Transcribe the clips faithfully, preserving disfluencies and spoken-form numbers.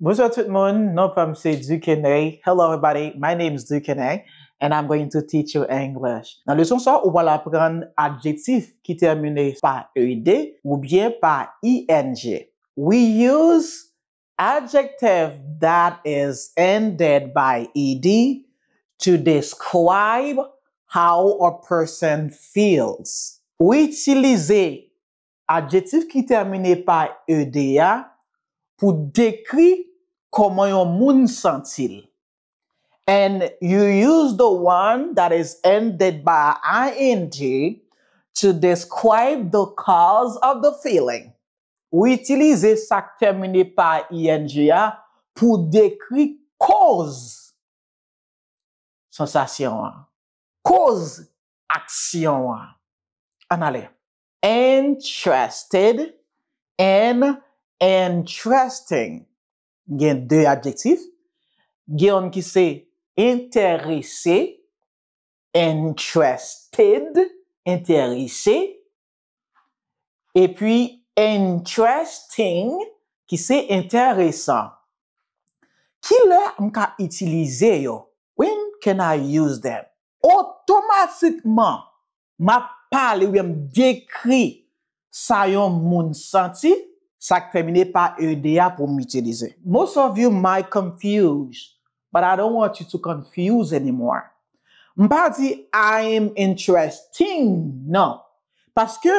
Bonjou tout moun, non pa m se Dukenay. Hello everybody, my name is Dukenay and I'm going to teach you English. Nan leson sa, ou pral aprann adjektif ki tèmine pa ed oubyen pa ing. We use adjective that is ended by ed to describe how a person feels. Ou itilize adjektif ki tèmine pa ed a pou dekri kòman yon moun santi l. And you use the one that is ended by ing to describe the cause of the feeling. Ou itilize sa k tèmine pa ing a pou dekri koz sansasyon an, koz aksyon an. Ann ale. Interested and interesting. Gen de adjektif. Gen youn ki se enterese, interested, enterese. Epi interesting, ki se enteresan. Kilè m ka itilize yo? When can I use them? Otomatikman, m ap pale oubyen m dekri sa yon moun santi, sa k tèmine pa ed a pou m itilize. Most of you might confuse, but I don't want you to confuse anymore. M pa di I am interesting, non. Paske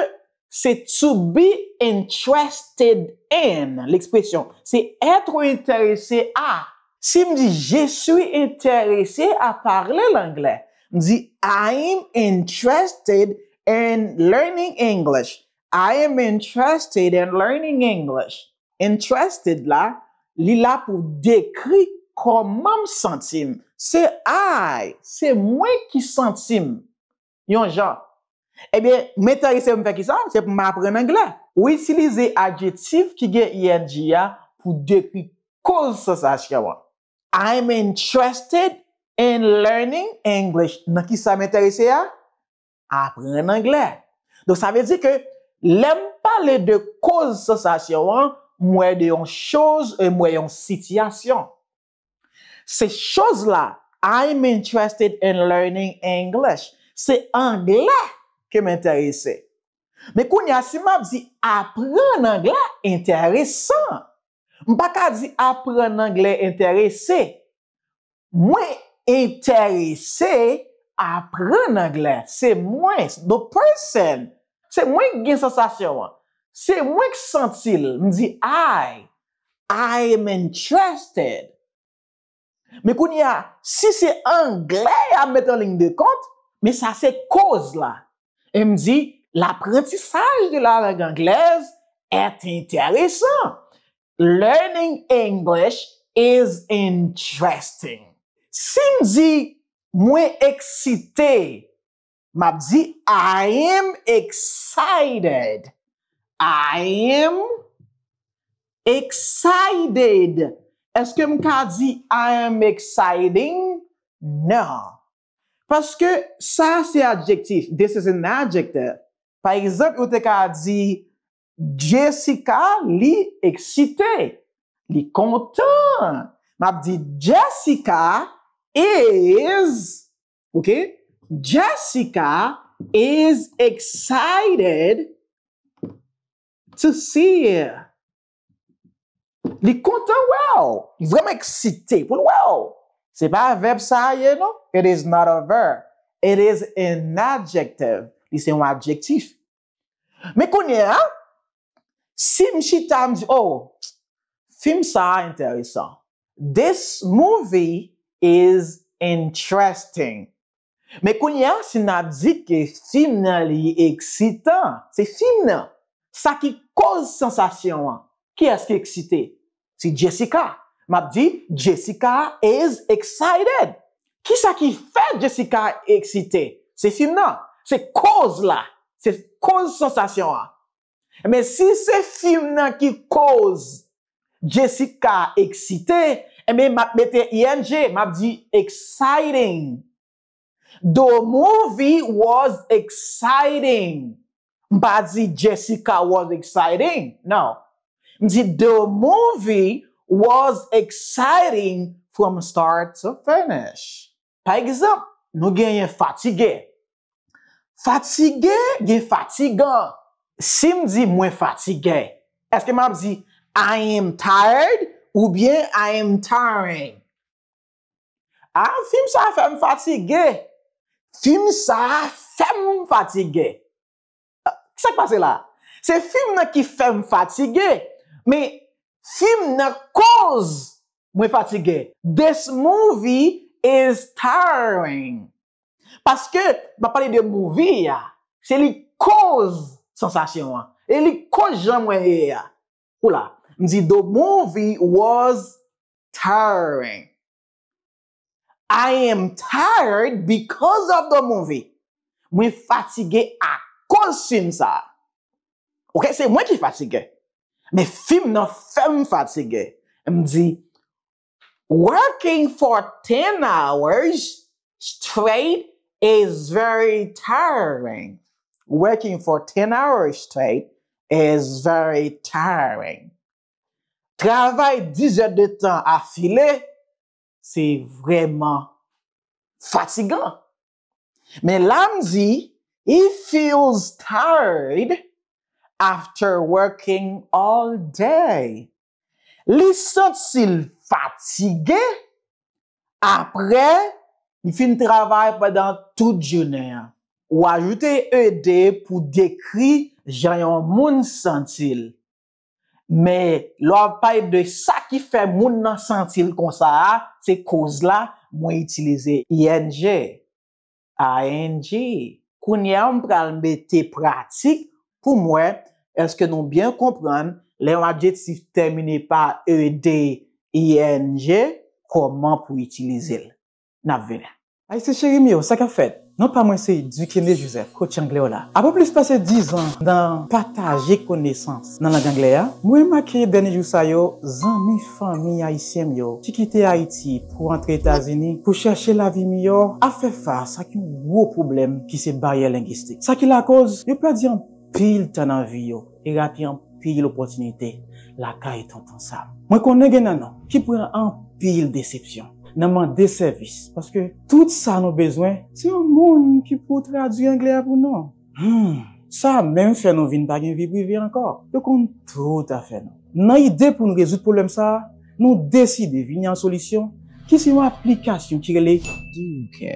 se to be interested in, lekspresyon, se être intéressé à. Si m di je suis intéressé à parler l'anglais, m di I'm interested in learning English. I am interested in learning English. Interested la, li la pou dekri kòman m santi m. Se I, se mwen ki santi m yon jan. Ebyen, m enterese pou m fè kisa? Se pou m aprann anglè. Ou itilize adjektif ki gen ing a pou dekri koz sansasyon an. I'm interested in learning English. Nan kisa m enterese a? Aprann anglè. Donk, sa vle di ke lè m pale de koz sansasyon an, m wè de yon choz, e m wè yon sitiyasyon. Se choz la, I'm interested in learning English. Se anglè ke m enterese. Men kounye a, si m ap di aprann anglè, enteresan. M pa ka di aprann anglè enterese. Mwen enterese aprann anglè. Se mwen, the person. Se mwen ki gen sansasyon an. Se mwen ki santi l. M di I. I am interested. Men kounye a, si se anglè a m met an liy de kont, men sa se koz la. E m di, l'apprentissage de la langue anglaise est intéressant. Learning English is interesting. Si m di mwen eksite, m ap di I am excited. I am excited. Èske m ka di I am exciting? Non. Paske sa se adjektif. This is an adjective. Pa egzanp, ou te ka di Jessica, li eksite. Li kontan. M ap di Jessica is, ok? Jessica is excited to see you. Li kontan wè w. Li vrèman eksite pou l wè w. Se pa vèb sa a ye, non. It is not a verb. It is an adjective. Li se yon adjektif. Men kounye a, si m chita, m di, oh, fim sa a enteresan. This movie is interesting. Men kounye a, si n ap di ke fim nan li eksitan, se fim nan. Sa ki koz sansasyon an. Kiyès ki eksite? Se Jessica. M ap di, Jessica is excited. Kisa ki fè Jessica eksite? Se fim nan. Se koz la. Se koz sansasyon an. Men si se fim nan ki koz Jessica eksite, enben m ap mete ing, m ap di exciting. The movie was exciting. M pa di Jessica was exciting. Non. M di the movie was exciting from start to finish. Pa egzanp, nou genyen fatige. Fatige gen fatigan. Si m di mwen fatige, èske m ap di I am tired oubyen I am tiring? Ah, fim sa a fè m fatige. Fim sa a fè m fatige. Sa k pase la? Se fim nan ki fè m fatige, men fim nan koz mwen fatige. This movie is tiring. Paske m ap pale de movie a, se li koz sansasyon an. E li koz jan mwen ye a. Oula, m di the movie was tiring. I am tired because of the movie. Mwen fatige akoz fim sa a. Ok, se mwen ki fatige. Men fim nan fè m fatige. M di, working for ten hours straight is very tiring. Working for ten hours straight is very tiring. Travay dis zè de tan afile, se vrèman fatigan. Men la m di, he feels tired after working all day. Li santi l fatige apre li fin travay pandan tout jounen an. Ou ajoute ed pou dekri jan yon moun santi l. Men lè w ap pale de sa ki fè moun nan santi l konsa a, se koz la, mwen itilize I N G, I N G. Kounye a, m pral mete pratik pou m wè èske nou byen konprann lè yon adjektif tèmine pa ed, I N G, kòman pou itilize l. N ap vini. Ayisyen cheri m yo, sa k ap fèt? Non pa mwen se Duquene Joseph, coach anglè w la. Apre plis pase diz an nan pataje konesans nan lang anglè a, mwen remake dènye jou sa yo, zanmi, fanmi ayisyen m yo ki kite Ayiti pou antre Etazini pou chèche lavi miyò ap fè fas ak yon gwo pwoblèm ki se baryè lengistik. Sa ki lakoz yo pèdi anpil tan nan vi yo e rate anpil opòtinite lakay Tonton Sam. Mwen konnen gen nan nou ki pran anpil desepsyon nan mande sèvis, paske tout sa nou bezwen, se yon moun ki pou tradui anglè a pou nou. Hmm, sa menm fè nou vin pa gen vi prive ankò. Yo konn tout afè nou. Nan ide pou nou rezoud pwoblèm sa a, nou deside vini an solisyon ki se yon aplikasyon ki rele Duke,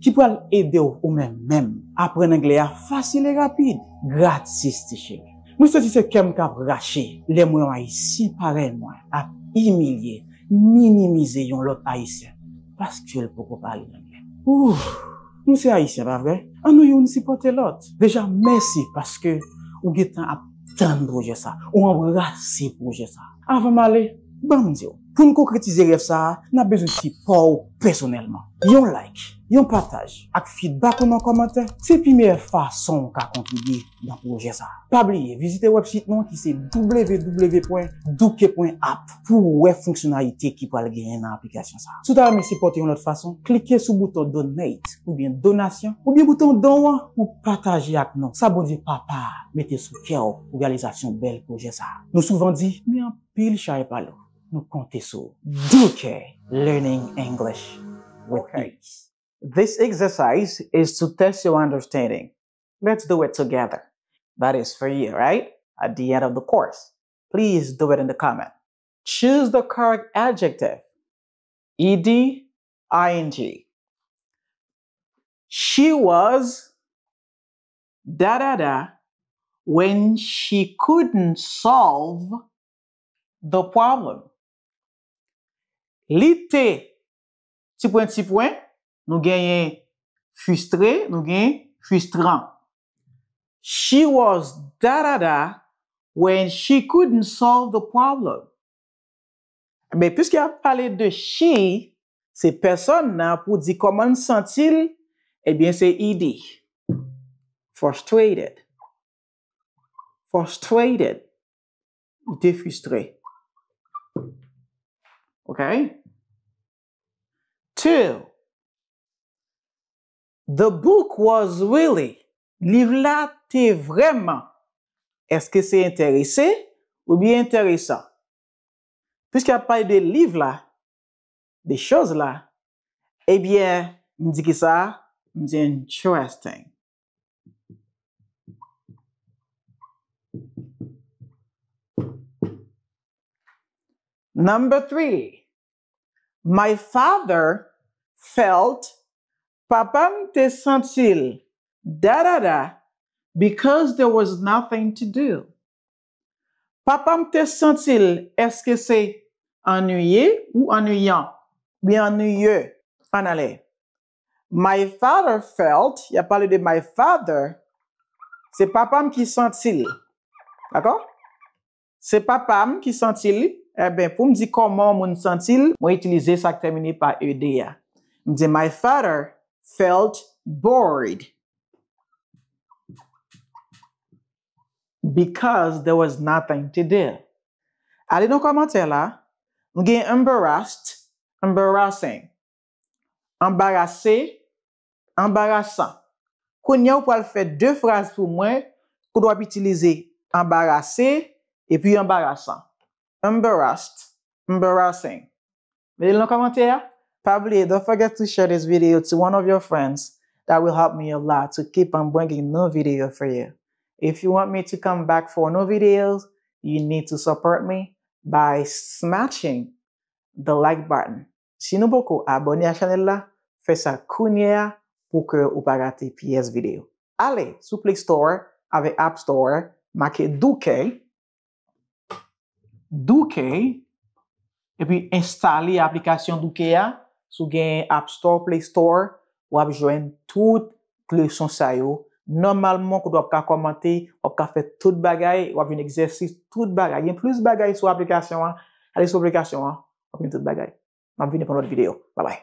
ki pral ede w ou menm menm aprann anglè a fasil e rapid, gratis ti cheri. Mwen santi se kè m k ap rache lè m wè yon Ayisyen parèy mwen ap imilye, minimize yon lòt Ayisyen paske l poko pale anglè. Ouh, nou se Ayisyen, pa vre? Ann nou youn sipòte lòt. Deja, mèsi paske ou gentan ap tann pwojè sa, ou anbrase pwojè sa. Avan m ale, ban m di w, pou n konkretize rèv sa a, n ap bezwen sipò w pèsonèlman. Yon like, yon pataj, ak feedback ou nan kòmantè, se pi meyè fason w ka kontribye nan pwojè sa a. Pa bliye, vizite wèbsit nou ki se w w w pwen duke pwen app pou w wè fonksyonalite ki pral genyen nan aplikasyon sa a. Si w ta renmen sipòte yon lòt fason, klike sou bouton donate oubyen donasyon, oubyen bouton don an pou pataje ak nou sa Bondye Papa mete sou kè w pou reyalizasyon bèl pwojè sa a. Nou souvan di, men anpil chay pa lou. Nou konte sou w. Duke, learning English with ease. This exercise is to test your understanding. Let's do it together. That is for you, right? At the end of the course. Please do it in the comment. Choose the correct adjective. E D, I N G. She was da da da when she couldn't solve the problem. Li te, ti pwen, ti pwen, nou genyen fristre, nou genyen fristran. She was da da da when she couldn't solve the problem. Men piske ap pale de she, se pèsòn nan pou di kòman l santi l, ebyen se E D. Frustrated. Frustrated. Li te fristre. Ok? Two. The book was really. Liv la te vrèman. Èske se enterese oubyen enteresan? Piske ap pale de liv la, de choz la, ebyen, m di ki sa? M di interesting. Number three, my father felt, papa m te santi l, da da da, because there was nothing to do. Papa m te santi l, èske se annuiye ou annuyan? Oubyen annuiye, an anglè. My father felt, y ap pale de my father, se papa m ki santi l. Dakò? Se papa m ki santi l. Eben, pou m di kòman yon moun santi l, mwen itilize sa k tèmine pa ed a. M di, my father felt bored because there was nothing to do. Ale nan kòmantè la, m gen embarrassed, embarrassing, anbarase, anbarasan. Kounye a ou pral fè de fraz pou mwen, kote w ap itilize anbarase epi anbarasan. Embarrassed, embarrassing. Mete l nan kòmantè a. Pa bliye, don't forget to share this video to one of your friends. That will help me a lot to keep on bringing new video for you. If you want me to come back for new videos, you need to support me by smashing the like button. Si nou poko abòne a chanèl la, fè sa kounye a pou ke ou pa rate pyès videyo. Ale sou Play Store avèk App Store, make Douke, Douke, epi enstale aplikasyon Douke a. Si w gen App Store, Play Store, w ap jwenn tout leson sa yo. Nòmalman, kote w ap ka kòmante, w ap ka fè tout bagay, w ap jwenn egzèsis, tout bagay. Gen plis bagay sou aplikasyon an. Ale sou aplikasyon an, w ap jwenn tout bagay. M ap vini pou yon lòt videyo. Babay.